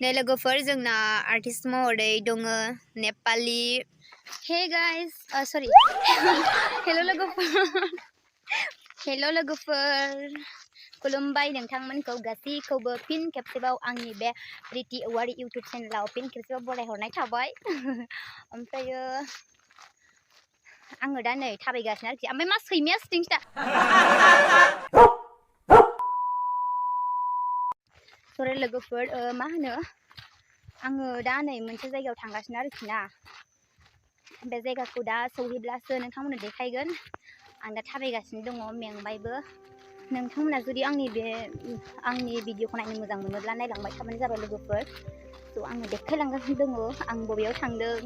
नै लोगोफोर जोंना आर्टिस्ट महरै दङ Nepali Hey guys sorry Hello लोगोफोर खुलुमबाय नोंथांमोनखौ गासैखौबो फिन खेबसेबाव आंनि बे प्रिति औवारि YouTube चेनेलाव फिन खेबसेबाव बरायहरनाय थाबाय ओमफ्रायो आङो दा नै थाबायगासिनो आरोखि ओमफ्राय मा सैमाया सिथिंसो दा सरि लोगोफोर मा होनो आङो दा नै मोनसे जायगायाव थांगासिनो आरोखि ना बे जायगाखौ दा सौहैब्लासो नोंथांमोननो देखायगोन आं दा थाबायगासिनो दङ मेंबायबो नोंथांमोना जुदि आंनि भिडिअखौ नायनो मोजां मोनोब्ला नायलांबाय थाबानो जाबाय लोगोफोर स' आङो देखायलांगासिनो दङ आं बबेयाव थांदों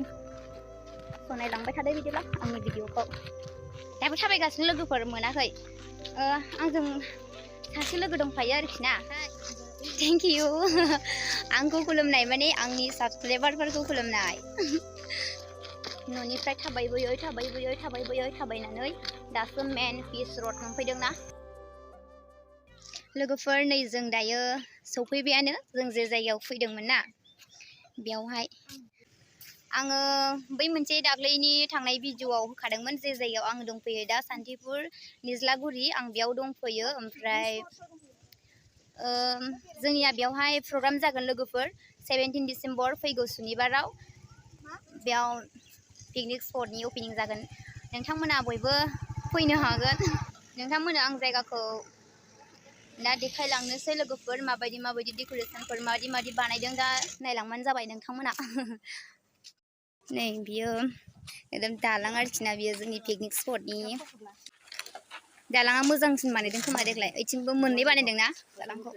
स' नायलांबाय थादो बिदिब्ला आंनि भिडिअखौ दाबो थाबायगासिनो लोगोफोर मोनाखै आंजों सासे लोगो दंफायो आरोखि ना थेंक इउ आंखौ खुलुमनाय माने आंनि साबसक्राइबारफोरखौ खुलुमनाय न'निफ्राय थाबायनानै दासो मेन पिच रड मोनफैदों ना लोगोफोर नै जों दायो सौफैबायानो जों जे जायगायाव फैदोंमोन ना बेयावहाय आङो बै मोनसे दाख्लैनि थांनाय भिडिअआव होखादोंमोन जे जायगायाव आङो दंफैयो दा सान्तिपुर निज्लागुरि आं बेयाव दंफैयो ओमफ्राय जोंनिया बेयावहाय प्रग्राम जागोन लोगोफोर 17 डिसेम्बर फैगौ सुनिबाराव बेयाव पिकनिक स्पटनि अपेनिं जागोन नोंथांमोना बयबो फैनो हागोन नोंथांमोना आं जायगाखौ दा देखायलांनोसै लोगोफोर माबायदि डेकोरेशनफोर माबायदि बानायदों दा नायलांबानो जाबाय नोंथांमोना नै बियो एकदम दालां आरोखि ना बियो जोंनि पिकनिक स्पटनि दालाङा मोजांसिन बानायदों खोमा देग्लाय ओइथिंबो मोननै बानायदों ना दालांखौ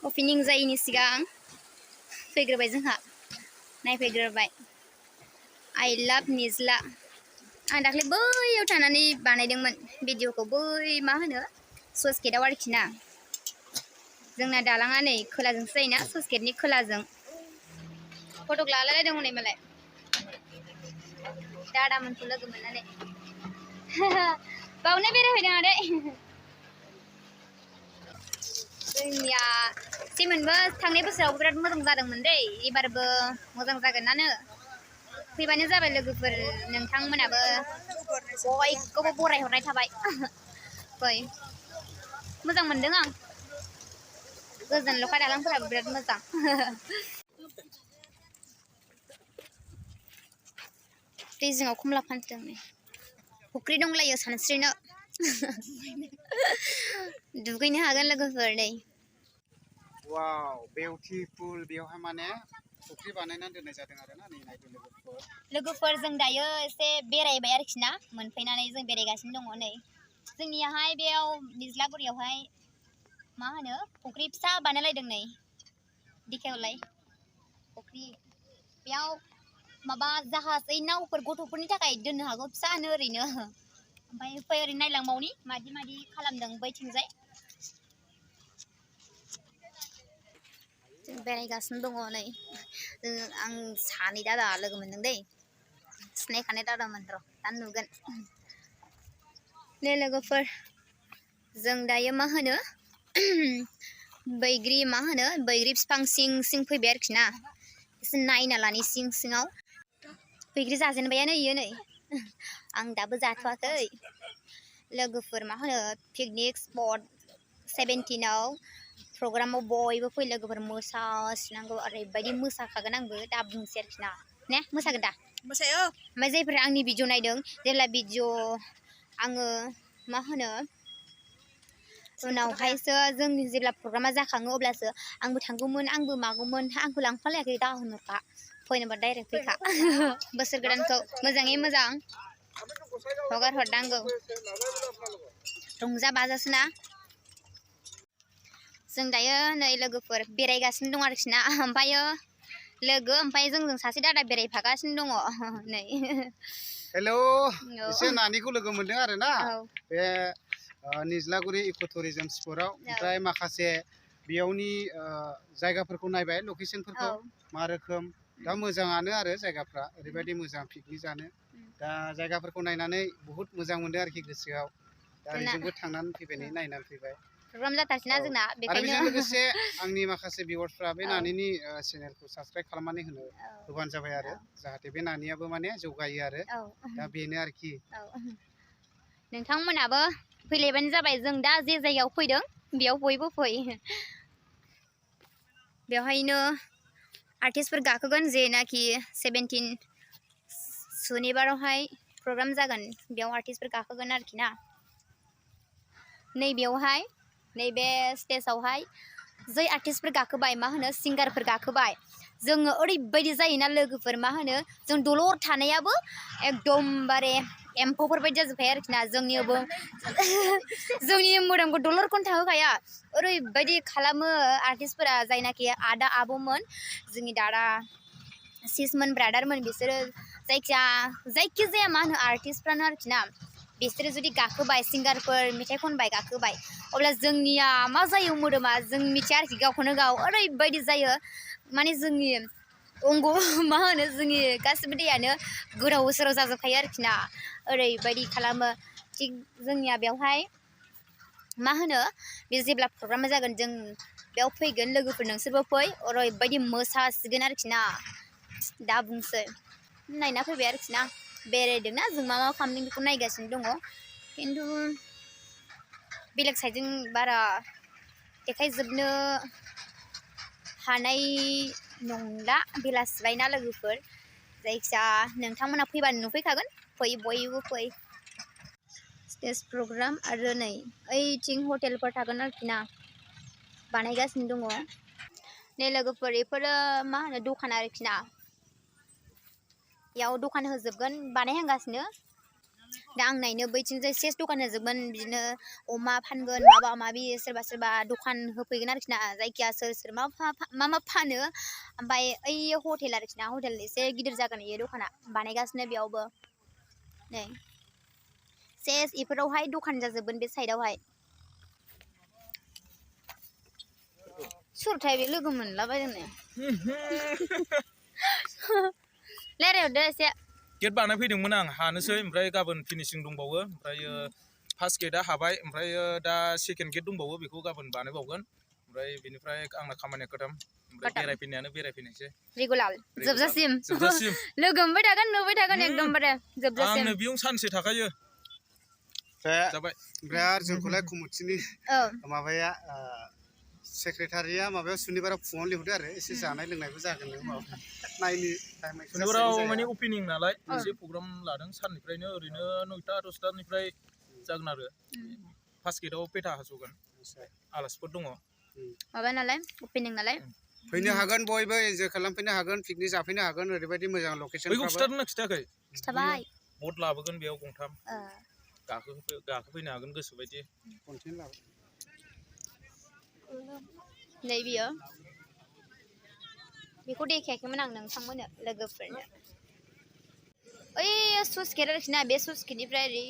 अपेनिं जायैनि सिगां फैग्रोबाय जोंहा नायफैग्रोबाय आइ लाभ निज्ला आं दाख्लै बैयाव थानानै बानायदोंमोन भिडिअखौ बै मा होनो स्लुइस गेटआव आरोखि ना जोंना दालाङा नै खोलाजोंसो जायोना स्लुइस गेटनि खोलाजों फटक लालायलायदों हनै मालाय दादामोनखौ लोगो मोननानै बावनो बेरायफैदों आदै जोंनिया सेमोनबो थांनाय बोसोराव बिराद मोजां जादोंमोन दै एबारबो मोजां जागोनानो फैबानो जाबाय लोगोफोर नोंथांमोनाबो बयखौबो बरायहरनाय थाबाय फै मोजां मोनदों आं गोजोनल'खा दालांफोराबो बिराद मोजां दै जिङाव खमला फानदों फुख्रि दंलायो सानस्रिनो दुगैनो हागोन लोगोफोर नै वाव बिउटिफुल बेयावहाय माने फुख्रि बानायनानै दोननाय जादों आरोना नै नायदो लोगोफोर जों दायो एसे बेरायबाय आरोखि ना मोनफैनानै जों बेरायगासिनो दङ नै जोंनियाहाय बेयाव निज्लागुरियावहाय मा होनो फुख्रि फिसा बानायलायदों नै देखायहरलाय फुख्रि बेयाव माबा जाहाज ओइ नावफोर गथ'फोरनि थाखाय दोननो हागौ फिसानो ओरैनो ओमफ्राय फै ओरैनो नायलांबावनि मादि खालामदों बैथिंजाय जों बेरायगासिनो दङ नै आं सानै दादा लोगो मोनदों दै सिनायखानाय दादामोन र' दा नुगोन नै लोगोफोर जों दायो मा होनो बैग्रि बिफां सिं फैबाय आरोखि ना एसे नायना लानि सिङाव बैग्रि जाजेनबायानो इयो नै आं दाबो जाथ'वाखै लोगोफोर मा होनो पिकनिक स्पट 17आव प्रग्रामाव बयबो फै लोगोफोर मोसासिनांगौ ओरैबायदि मोसाखागोन आंबो दा बुंसै आरोखि ना ने मोसागोन दा मोसायो ओमफ्राय जायफोरा आंनि भिडिअ नायदों जेब्ला भिडिअ आङो मा होनो उनावहायसो जोंनि जेब्ला प्रग्रामा जाखाङो अब्लासो आंबो थांगौमोन आंबो मागौमोन दा लांफालायाखै दा होनहरखा फैनोबा डाइरेक्ट फैखा बोसोर गोदानखौ मोजाङै मोजां हगार हरनांगौ रंजा बाजासो ना जों दायो नै लोगोफोर बेरायगासिनो दं आरोखि ना ओमफ्राय जोंजों सासे दादा बेरायफागासिनो दङ नै हेलौ एसे नानिखौ लोगो मोनदों आरो ना बे निज्लागुरि इक' टुरिजम स्पटआव ओमफ्राय माखासे बेयावनि जायगाफोरखौ नायबाय लकेशनफोरखौ मा रोखोम दा मोजाङानो आरो जायगाफ्रा ओरैबायदि मोजां पिकनिक जानो दा जायगाफोरखौ नायनानै बहुद मोजां मोनदों आरोखि गोसोआव दा ओरैजोंबो थांनानै फैबाय नै नायनानै फैबाय प्रग्राम जाथारसैना जोंना आरो बेखायनो बेजों लोगोसे आंनि माखासे भिउवार्सफ्रा बे नानिनि चेनेलखौ साबस्क्राइब खालामनानै होबानो जाबाय आरो जाहाथे बे नानियाबो माने जौगायो आरो दा बेनो आरोखि नोंथांमोनाबो फैलायबानो जाबाय जों दा जे जायगायाव फैदों बेयाव बयबो फै बेवहायनो आर्टिस्टफोर गाखोगोन जेनाखि 17 सुनिबारावहाय प्रग्राम जागोन बेयाव आर्टिस्टफोर गाखोगोन आरोखि ना नैबेयावहाय नैबे स्टेजावहाय जै आर्टिस्टफोर गाखोबाय मा होनो सिंगारफोर गाखोबाय जोङो ओरैबायदि जायोना लोगोफोर मा होनो जों दलर थानायाबो एकदमबारे एम्फौफोर बायदि जाजोबखायो आरोखि ना जोंनि मोदोमखौ दलरखौनो थाहोखाया ओरैबायदि खालामो आर्टिस्टफोरा जायनाखि आदा आब'मोन जोंनि दादा सिसमोन ब्रादारमोन बिसोरो जायखिजाया मा होनो आर्टिस्टफ्रानो आरोखि ना बिसोरो जुदि गाखोबाय सिंगारफोर मेथाइ खनबाय गाखोबाय अब्ला जोंनिया मा जायो मोदोमा जों मिथिया आरोखि गावखौनो गाव ओरैबायदि जायो माने जोंनि अंग मा होनो जोंनि गासिबो दैयानो गोदाव सोराव जाजोबखायो आरोखि ना ओरैबायदि खालामो थिग जोंनिया बेवहाय मा होनो बे जेब्ला प्रग्रामा जागोन जों बेयाव फैगोन लोगोफोर नोंसोरबो फै ओरैबायदि मोसासिगोन आरोखि ना दा बुंसै नायना फैबाय आरोखि ना बेरायदोंना जों मा खालामदों बेखौ नायगासिनो दङ खिन्थु बेलेग साइडजों बारा देखायजोबनो हानाय नंला बेलासिबायना लोगोफोर जायखिया नोंथांमोना फैबानो नुफैखागोन फै बयबो फै स्टेज प्रग्राम आरो नै ओइथिं हटेलफोर थागोन आरोखि ना बानायगासिनो दङ नै लोगोफोर बेफोरो मा होनो दखान आरोखि ना बेयाव दखान होजोबगोन बानायहांगासिनो दा आं नायनो बैथिंजाय सेस दखान होजोबगोन बिदिनो अमा फानगोन माबा माबि सोरबा सोरबा दखान होफैगोन आरोखि ना जायखिया सोर मा फानो ओमफ्राय ओइ हटेल आरोखि ना हटेल एसे गिदिर जागोन बेयो दखाना बानायगासिनो बेयावबो नै सेस इफोरावहाय दखान जाजोबगोन बे साइडआवहाय सोरथाय बे लोगो मोनलाबायदोंनो रायज्लायहरदो एसे गेट बानायफैदोंमोन आं हानोसै ओमफ्राय गाबोन फिनिशिं दंबावो ओमफ्राय फार्स्ट गेटआ हाबाय ओमफ्राय दा सेकेन्ड गेट दंबावो बेखौ गाबोन बानायबावगोन ओमफ्राय बेनिफ्राय आंना खामानिया खतम ओमफ्राय बेरायफैनायसै रेगुलार जोबजासिम लोगो मोनबाय थागोन नुबाय थागोन एकदमबारे जोबजासिम आंनो बेयाव सानसे थाखायो जाबाय ओमफ्राय आरो जोंखौलाय कमिटिनि माबाया सेक्रेटारिया माबायाव सुनिबाराव फुङाव लिंहरदो आरो एसे जानाय लोंनायबो जागोन नायनि सुनिबाराव माने अपेनिं नालाय एसे प्रग्राम लादों साननिफ्रायनो ओरैनो 9टा 10टानिफ्राय जागोन आरो फार्स्ट गेटआव पेटा हास'गोन आलासिफोर दङ माबा नालाय अपेनिं नालाय फैनो हागोन बयबो एन्जय खालामफैनो हागोन पिकनिक जाफैनो हागोन ओरैबायदि मोजां लकेसन बैखौ खिथादोंना खिथायाखै खिथाबाय बट लाबोगोन बेयाव गंथाम गाखोफैनो हागोन गोसोबायदि नै बियो बेखौ देखायाखैमोन आं नोंथांमोननो लोगोफोरनो ओइ सुइस गेट आरोखि ना बे सुइस गेटनिफ्राय ओरै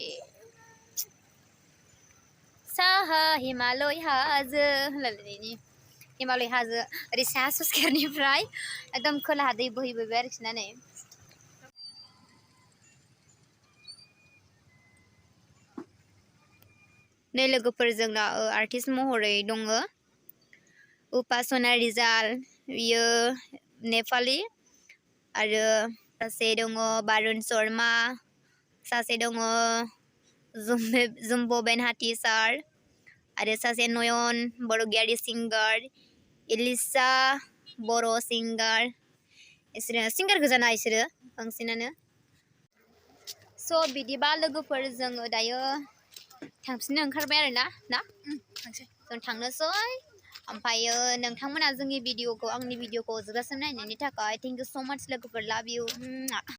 साहा हिमालय हाजो होनलायलायनायनि हिमालय हाजो ओरै साहा सुइस गेटनिफ्राय एकदम खोलाहा दै बोहैबोबाय आरोखि ना नै लोगोफोर जोंना आर्टिस्ट महरै दङ उपासना रिजाल बियो नेपालि आरो सासे दङ बारुन शर्मा सासे दङ जुम्बो बेनहाति सार आरो सासे नयन बरगयारि सिंगार इलिसा बर' सिंगार इसोरो सिंगार गोजाना इसोरो बांसिनानो स' बिदिबा लोगोफोर जोङो दायो थांफिननो ओंखारबाय आरोना जों थांनोसै ओमफ्रायो नोंथांमोना जोंनि भिडिअखौ आंनि भिडिअखौ जोबजासिम नायनायनि थाखाय थेंक इउ स' माच लोगोफोर लाभ इउ